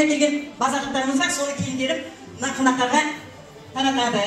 Әулиеатадан келген базарлықтарымыз бар, соны киімдеріп мына қонақтарға таратады.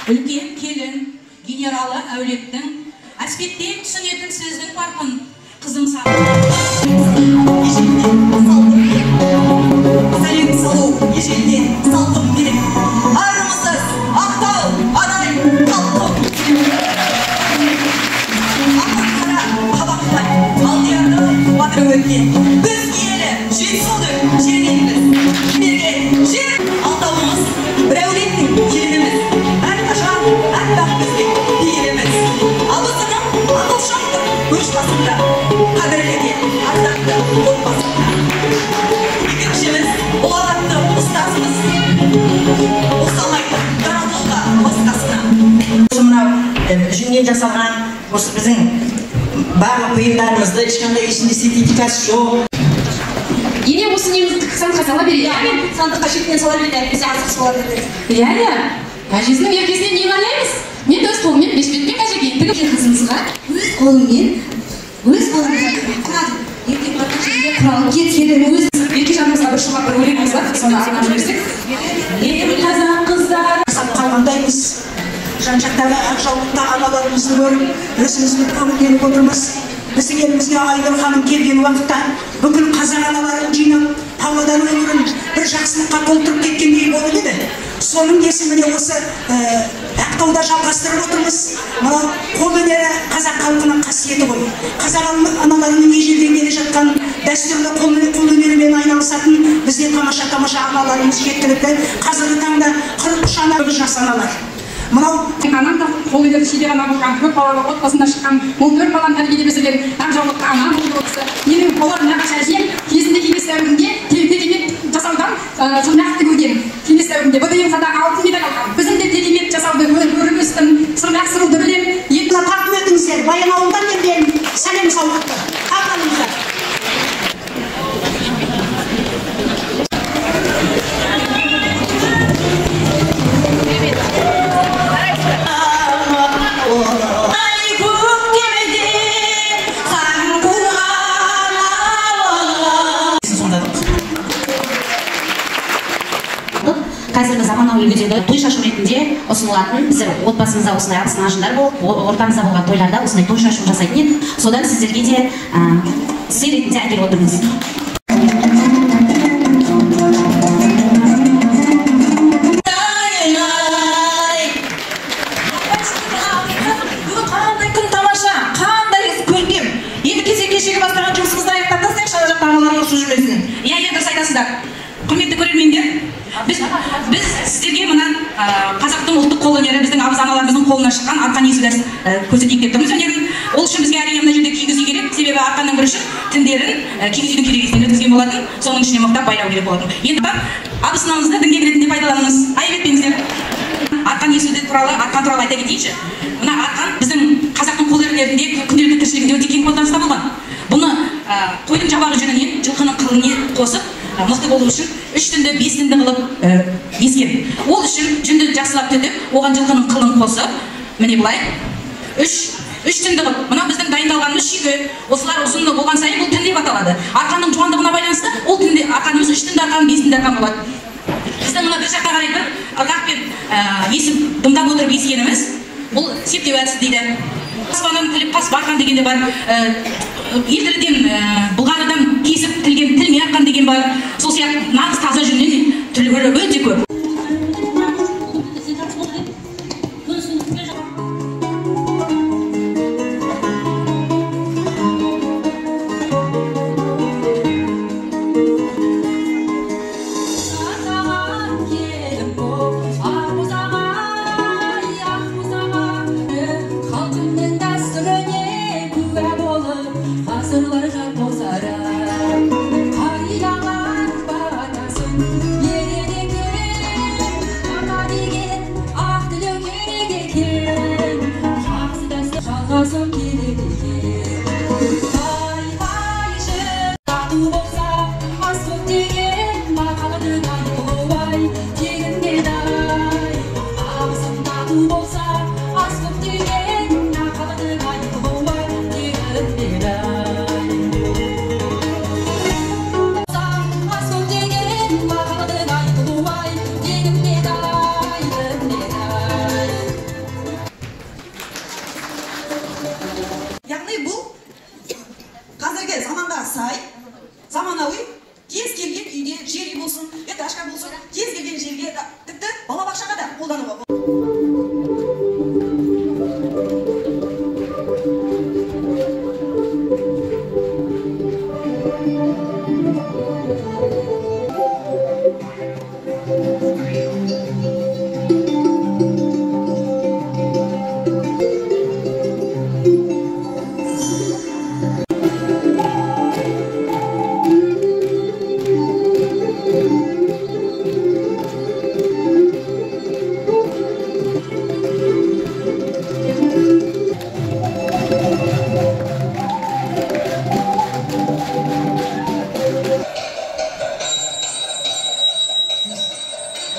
Үлкен келін, генералы әулеттің, әспеттен түсінетін сөздің парқын, қызым сәлем салу ежелден салтым керек. Армысыз, Ақтау, арай, халқым. Ақын қара, қабақтай, Алдиярды батыр өткен. Біз киелі Жетісудың жеріненбіз. Берген жер алтауымыз, бір әулеттің келініміз. Әрқашан аппақ біздің пейіліміз. Абысыным ақылшақтың көш басында, қадірлі де ардақты отбасында. Екіншіміз ұлағатты ұстазымыз, ұқсамайтын дара тұлға басқасына. Осы мынау жүннен жасалған осы біздің барлық бұйымдарымызды ешқандай ішінде синтетикасы жоқ. Ене осы немізді сандыққа сала береді, иә? Сандыққа шетінен сала береді, әйтпесе асықс болады ертең. Иә, иә. Әжесінің еркесіне не ойлаймыз? Мен өз қолыммен бешпетпен әжеге тігіп қызымызға өз қолыммен құрадым. Ертең барған жерінде құралып кетеді. Өз еркежанымызға бір шумақ бір өлеңіміз бар, соны арнап жіберсек. Ел қазақ қыздары қалғандаймыз. Жан-жақтағы ақ жаулықты аналарымызды көріп, өзімізді көңілденіп отырмыз. Біздің елімізге Айнұр ханым келген уақытта бүкіл қазақ аналарын жинап, Павлодар өңірін бір жақсылыққа толтырып кеткендей болып еді. Соның есіміне осы Ақтауда жалғастырып отырмыз. Мынау қолөнері қазақ халқының қасиеті ғой. Қазақ аналарының ежелден келе жатқан дәстүрлі қолөнерімен айналысатын бізде тамаша-тамаша аналарымыз жеткілікті. Қазіргі таңда 43 ана жас аналар. Мынау анам да қолөнерді шебер ана болған, көп балалы отбасында шыққан, 14 баланы тәрбиелеп өсірген ақ жаулықты ана болды ол кісі. Менің олар нағашы әжем кезінде кеңес дәуірінде текемет жасаудан сырмақ тігуден кеңес дәуірінде ВДНХ-да алтын медаль алған. Өзім де текемет жасауды көріп өстім, сырмақ сыруды білемін. Тарту етіңіздер, Баянауылдан келген сәлем сауғатты. Тарталыңыздар. Қазіргі заманауи үлгідегі той шашу ретінде ұсынылатын, біздер отбасымызда осындай абысын ажындар болып, ортамызда болған тойларда осындай той шашу жасайтын едік. Содан сіздерге де сый ретінде әкеліп отырмыз. Бүгін қандай күн тамаша, қандай көркем. Енді кешегі бастаған жұмысымызды аяқтап тастайықшы, ана жақта ағаларың ұрысып жүрмесін. Иә, иә, дұрыс айтасыздар. Құрметті көрермендер, біз сіздерге мына қазақтың ұлттық қолөнері, біздің абыз аналарымыздың қолынан шыққан арқан есу көрсетейік деп тұрмыз өнерін. Ол үшін бізге әрине мына жерде кигіз үй керек, себебі арқанның күрішін, тіндерін кигіз үйдің керегесінен өткізген болатын, соның ішіне мықтап байлау керек болатын. Енді абысынамызды діңгек ретінде пайдаланыңыз, айып етпеңіздер. Арқан есуді туралы, арқан туралы айта кетейінші. Мына арқан біздің қазақтың қолөнерінде, күнделікті тіршілігінде өте кең қолданыста болған. Бұны қойдың жабағы жүнінен, жылқының қыліне қосып, мықты болу үшін 3 түнді, 5 түнді қылып ескен. Ол үшін жүнді жақсылап түтіп, оған жылқының қылын қосып, міне былай 3 түнді қылып, мына біздің дайындалғанымыз шүйке. Осылар ұзын болған сайын бұл түн деп аталады. Арқанның жуандығына байланысты ол түнде арқанымыз 3 түнді арқан, 5 түнді арқан болады. Біздің мына бір жаққа қарай бір ырғақпен есіп, дымдап отырып ескеніміз, бұл септеу әдісі дейді. Аспаннан тіліп қасып арқан деген де бар. Елдірден, бұлғарыдан кесіп тілген тілме арқан деген бар. Сол сияқты нағыз таза жүннен түрлері өте көп. Яғни бұл қазіргі заманға сай, заманауи, кез келген үйде, жер үй болсын, этажка болсын, кез келген жерге, тіпті балабақшаға да қолдануға болады.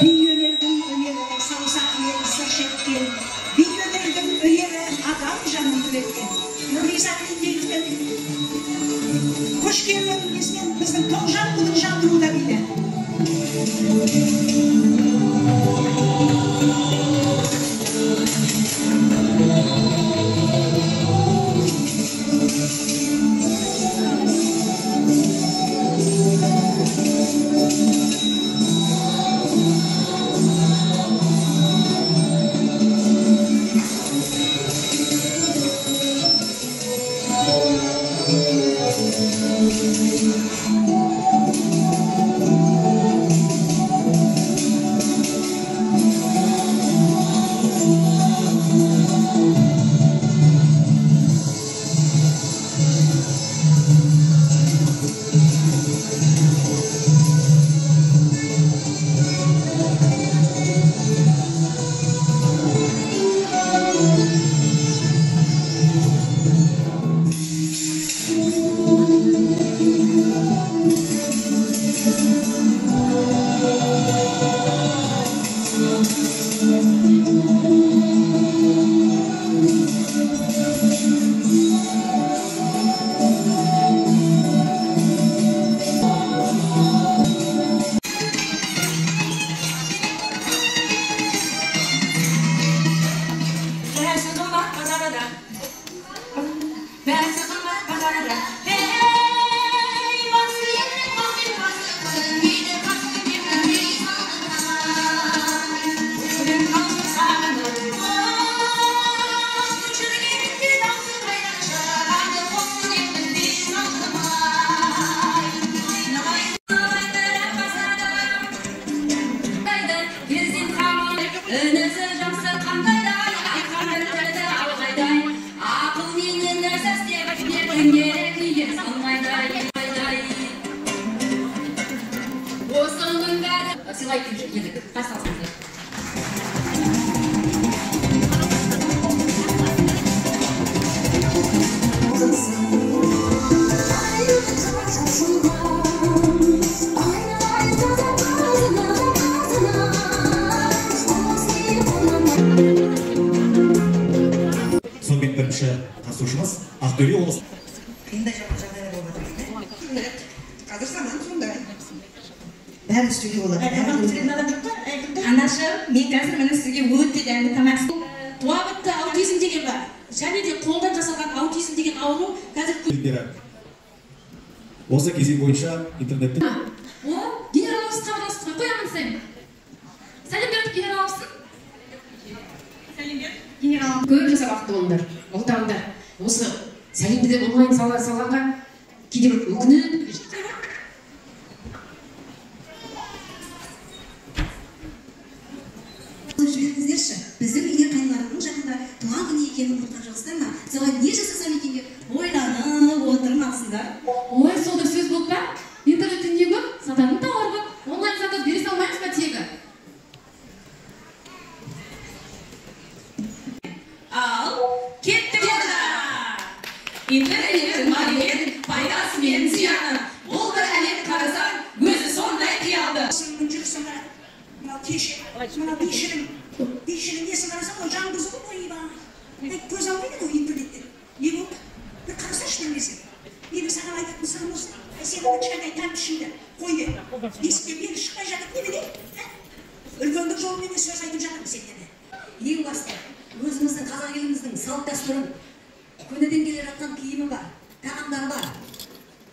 Би өнердің өнері саусақ ерін сыр шерткен, би өнердің өнері адам жанын түлеткен. Нұрғиса Тілендиевтің көш керуенінің несімен біздің Тоғжан құдын жандыруда дейді. Інісі жақсы қандайдай, қандай алғайдай. Ақылмен інісі істеп, ертең керек үйге салмайдай. Осының бәрі сыйлайтын едік. Қарсы алсаңыздар. Сонымен бірінші қатысушымыз Ақтөбе облысы. Қиындай жағдайлар болып жатыр. Қазір заман сондай. Бәрін істеуге болады. Анашым, мен қазір міне сізге өте дәмді тамақ. Туа бітті аутизм деген бар. Және де қолдан жасалған аутизм деген ауру қазір. Осы кезең бойынша интернетте. О, генерал абысын хабарласып қой, қоямын сен. Сәлем беріп генерал абысын. Сәлем бер. Генерал. Көп жасап бақытты болыңдар. Ұлтарыңдар. Осы сәлемді де онлайн салғанға кейде бір өкініп. Жіберіңіздерші, біздің үйде қайныларымның жақында туған күні екенін ұмытқан жоқсыздар ма? Соған не жасасам екен деп ойланып отырмақсыңдар. Ой, сол да сөз болып па? Интернетте не көп, сататын тауар көп, онлайн сатып бере салмаймыз ба тегі? Ал, кеттік онда! Интернеттің бар пайдасы мен зияны. Бұл бір әлем қарасаң, өзі сондай қиялды. Жүрісін қара, мынау кеше, мынау бейшінің, бейшінің несін қарасаң, ол жаңбызы ғой, ойбай. Көз алмайды ғой интернеттен. Не болды? Бір қарасайшы білмесең. Менің саған айтатын сырым осы. Сенің кішкентай тәмпішіңді қой бер. Бесіктен бері шықпай жатып немене? Үлкендік жолменен сөз айтып жатырмын сендерге. Ең басты, өзіміздің қазақ еліміздің салт дәстүрін, көнеден келе жатқан киімі бар, тағамдары бар,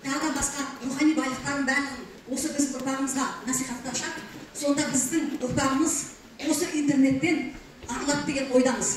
тағы да басқа рухани байлықтардың барлығын осы біздің ұрпағымызға насихаттасақ, сонда біздің ұрпағымыз осы интернеттен арылады деген ойдамыз.